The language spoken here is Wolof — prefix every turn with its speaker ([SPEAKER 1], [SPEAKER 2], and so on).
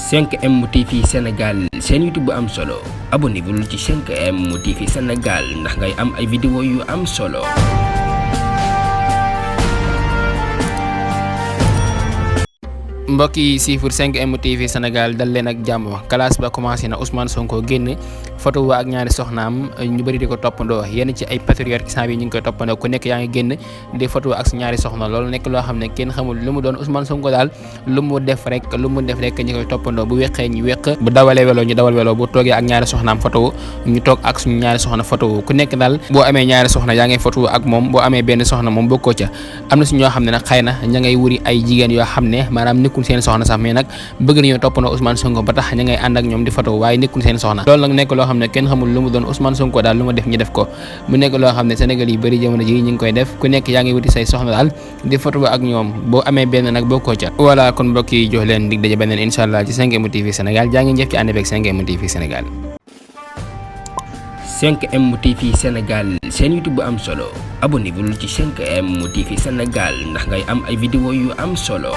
[SPEAKER 1] 5M TV Sénégal seen YouTube bu am solo abonnez-vous ci 5M TV Sénégal ndax ngay am ay vidéo yu am solo.
[SPEAKER 2] mbokk yi siifur 5M TV Sénégal dal leen ak jàmm classe ba commencé na Ousmane Sonko génn photo wa ak ñaari soxnaam ñu bëri di ko toppandoo yenn ci ay patriotes ki bi ñu ngi koy toppandoo ku nekk yaa ngi génn di photo ak ñaari soxna loolu nekk loo xam ne kenn xamul lu mu doon Ousmane Sonko daal lu mu def rek ñu koy toppandoo bu weqee ñu weq bu dawalee welo ñu dawal welo bu toogee ak ñaari soxnaam photo ñu toog ak suñu ñaari soxna photo ku nekk daal boo amee ñaari soxna yaa ngay photo ak moom boo amee benn soxna moom bokkoo ca am na si ñoo xam ne nag xëy na ña ngay wuri ay jigéen yoo xam ne maanaam nekkul seen soxna sax mais nag bëgg nañoo toppandoo Ousmane Sonko ba tax ña ngay ànd ak ñoom di photo waaye nekkul seen soxna loolu nag nekk loo xam ne kenn xamul lu mu doon Ousmane Sonko daal lu ma def ñu def ko mu nekk loo xam ne Sénégal yi bëri jamono ji ñu ngi koy def ku nekk yaa ngi wuti say soxna daal di photo ak ñoom boo amee benn nag bokkoo ca voilà kon mbokk yi jox leen dig daje beneen incha allah ci 5M TV Sénégal jaa ngi jëf ci ànd beeg 5M TV Sénégal
[SPEAKER 1] 5M TV Sénégal seen YouTube bu am solo abonnez-vous ci 5M TV Sénégal ndax ngay am ay vidéo yu am solo.